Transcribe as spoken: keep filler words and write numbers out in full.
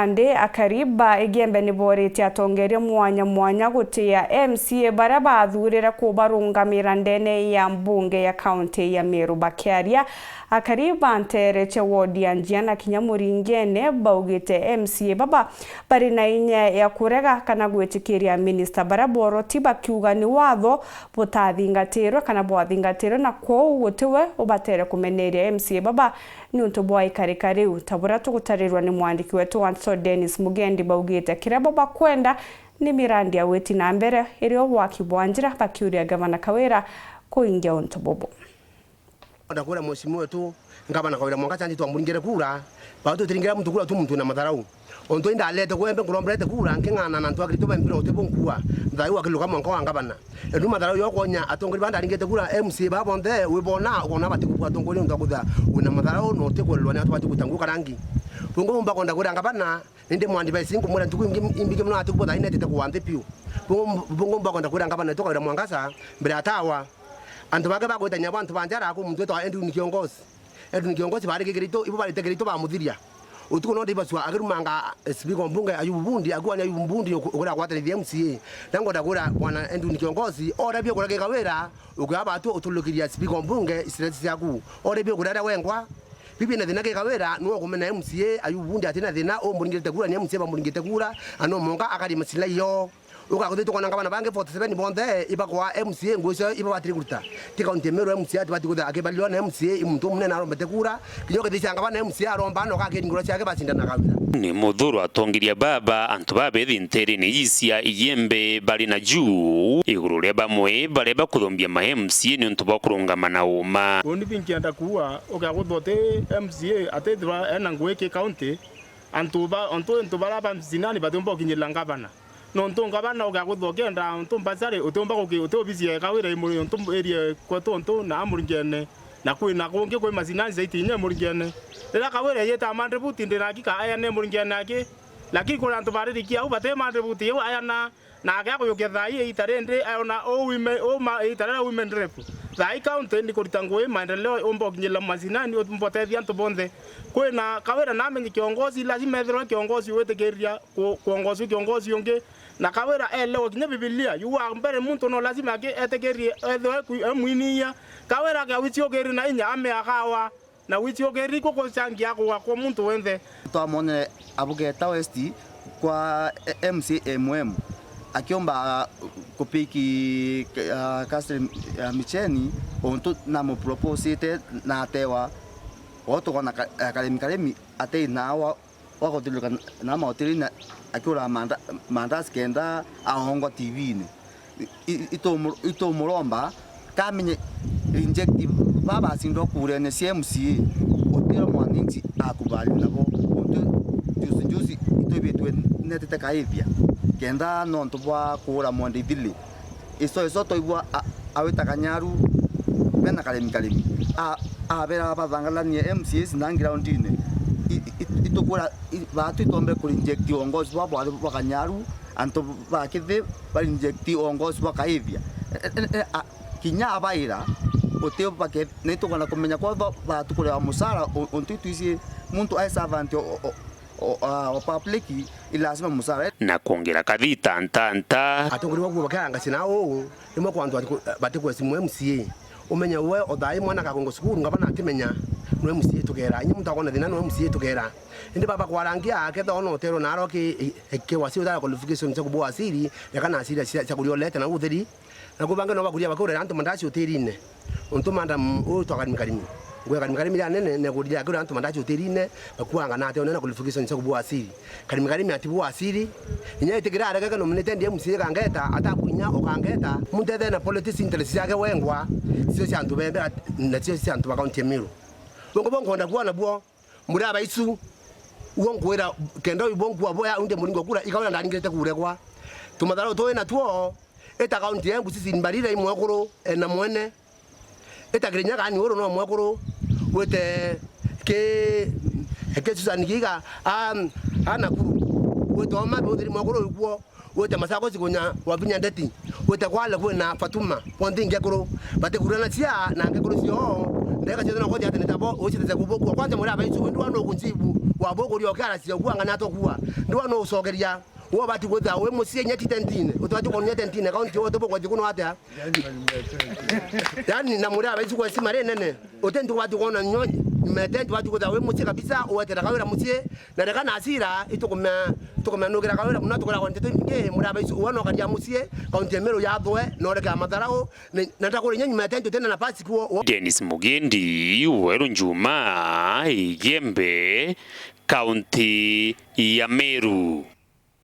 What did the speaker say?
Nandi akari ba Igembe ni booritie atongeria mwanya mwanya gutia M C A baria baathurire kubarungamira ndene ya mbunge ya kaunti ya Meru. Bakiaria, akari ba nteere cia wodi ya Njia na kinya Muringene baugite M C A baba bari na inya ya kurega kana gwitikiria minista baria boroti, bakiuga ni watho butathingatirwe kana bwathingatirwe, na kwou gutiwe ubatere kumeneria M C A baba niuntu bwa ikarika riu, ta buria tugutarirwa ni mwandiki wetu wa nteto Dennis Mugendi. Baugite kiria bo bakwenda ni mirandi ya witi na mbere, irio waki bwa njira, bakiuria Gavana Kawira kuingia untu bubu. Ndakura mheshimiwa wetu Gavana Kawira Mwangaza, anji twamuringire kura, bau tutiringira muntu kura tu muntu na matharau. Ontu indalete kwembe nkuromberete kura, nking'ana na antu akiri tu bempira uti bunkua. Thayu akiluka mwanka wa ngavana. Endu matharau yo kwonya atongori ba ndaringite kura M C A ba bonthe, wibona, ukona bati kubua atongori untu akutha wina matharau na uti kwelwa ni atu bati kuta nguo karangi. Bungu mumba kwenda kwira ngavana, nindi mwandi ba ici nkumwira ntuku ingi, imbingi muno ati kubua thaina itite kuwa nthi piu. Bungu, bungu mumba kwenda kwira ngavana etu Kawira Mwangaza, mbere atawa. Antu bake bagwitania bantu ba njara, ku muntu etwa Edwin Kiongozi. Edwin Kiongozi bari kigirito, ibo bari tegirito bamuthiria. Utuku no ndibacua akirumanga, eh, speaker wa mbunge Ayubu Bundi, akuania Ayubu Bundi uku-, ukira gwatanithia M C A. Na ngwenda kwira bwana Edwin Kiongozi, ore bio kura gika wira, ukiwa batu uturukiria speaker wa mbunge stress ciaku. Ore bio kura aria wengwa, bibi na thina gika wira, no kumena M C A Ayubu Bundi atina thina, umuringite kura ni M C A bamuringite kura, ano monga akari masila iyo. Ugakuthi tukona ngavana bangi forty seven bonthe ibakwa M C A nguo cio ibabatiri kuruta. Ti kaunti ya Meru M C A atibati kutha akibalirwa na M C A i muntu umunene arombete kura. Kinya ukithisia ngavana M C A aromba no kaki ngura ciake bacindana Kawira. Ni muthuru atongiria baba antu babethi nterini iji cia Igembe bari na juu iguru ria bamwe baria bakuthombia ma M C A ni untu bwa kurungama na uma. Uuni binkienda kuua ugakuthi uti M C A atithirwa ena ngugi ki kaunti, antu ba, ontu antu baria ba mcinani batiumba gukinyirira ngavana. Nontu ngavana ugakuthi ukienda untu mbacari, utiumba guki-, uti obisi ya Kawira i muri untu area kwetu untu na Amuringene, na kwina kungi kwi macinani zaiti inya Muringene. Riria Kawira yita mandributi, ndi na hakika ayane Muringene aki, lakini kuri antu baririkia au bati mandributi iu ayana, na agia kuyukia thaa ii iita rindi ayona uu women, uu ma, iita riria women rep. Thaa ii county ni kurita ngugi maendeleo umba ukinyirira macinani, umba utethia antu bonthe. Kwina Kawira namenye kiongozi, lazima ethirwe kiongozi witikiria ku-, kuongozua kiongozi ungi. Na Kawira elewe kinya Bibilia, yuga mbere muntu no lazima aki-, etikirie ethwe ku-, emwiniia. Kawira akia wiciukirie na inya ame akawa, na wiciukirie kukucangia kugwa kwa muntu wenthe. Twamwonere Abugeta West kwa M C M M, akiumba kupiki, ah, Castle, ah, Micheni, untu namuproposite na atewa. Kwou tukona ka-, ah, Karemi Karemi atei na wa wa guthiuruka na mahotelini akiuraga manda-, mandazi kenda aongwa T V-ini. I-, i-, itumu-, itumuromba kamenye reject baba acindwa kurene cia M C A, utira mwananchi akubali nabo. Untu juzi juzi itwibitwe netete kaithia kenda nontu bwa kuura Mwende Ithili. Iso iso twaigua a-, awita Kanyaru bena Karemi Karemi. A-, abera bathangaranie M C As na ground-ini. I-, i-, itukwira i-, baatu itombe ku reject uongozi bwa bwari bwa Kanyaru, antu ba kithi ba reject uongozi bwa Kaithia. E, e, e, a, kinya abaira uti bake-, nitukwenda kumenya kwa ba-, baatu kurewa musara u-, untu itwiji muntu ai servant o, o, o, a, o public, i lazima musara. Na kwongera kathita ntanta. Atongori baku bakiaranga cina uu, rimwe kwa antu batiku-, batikwesimu M C A. Umenye we o thaa ii mwana akakwingwa cukuru, ngavana atimenya, no M C A tukera. Inya muntu akona thina, no M C A tukera. Indi baba kwarangia, akethira ona uterwa na aro ki, ki wasi utara qualification cia kubua asiri, reka na asiri cia, cia kuria ulete na utheri. Na kubange no bakuria bakurera antu mandaci utirine. Untu madam uyu twa Karimi Karimi. Ngwe Karimi Karimi ria nene, ne kuria akurera antu mandaci utirine, bakuanga na ate onena qualification cia kubua asiri. Karimi Karimi atibua asiri. Inya itikira aregeke nominated M C A kangeta, atakuinya ukangeta. Muntu ethe na politics interest ciake wengwa, cio cia antu bembe, na cio cia antu ba county ya Meru. Bongo bongo nda kuona buo. Muri abaicu, uo nkwira, kenda uyu bonkua boya unde muringo kura, ikawira ndaringirite kuregwa. Tumatharau twi natuo, ita kaunti ya Embu, Cecily Mbarire i mwekuru, e, na mwene. Ita Kirinyaga ni uru no mwekuru, wite ki, ki Susan Giga, a, a Nakuru. Wite Homa Bay uthiri mwekuru uyu kuo. Wite Machakos kunya Wavinya Ndeti, wite Kwale kwina Fatuma, bonthe ingekuru, batikuranacia na ngekuru cioo, ndeka ciothe no kwethia ati ni tabo, ucitete kubukua. Kwanza muri abaicu, indi wana ukunjibu, Bwabo kuria ukiaracira kuanga na tokua. Ndiwa no ucokeria. Wo bati kwithira wi mucii nyeti tentine. Utibati kuonia tentine, kaunti yote bukwethi kuno atia? Yani, na muri abaici kwa sima ri nene. Utenti ubati kuona nyonyi. Metenti ubati kwithira wi mucii kabisa, uwetera kawira mucii. Na reka na asira, itukumea, tukumea nugira kawira, muna tukora kwa nteto ingi, muri abaici, uwa no karia mucii, kaunti ya Meru ya thwe, no reke amatharau, na, na ndakuri nyonyi metenti utena nafasi kuo. Dennis Mugendi, Weru Njuma, Igembe, kaunti ya Meru.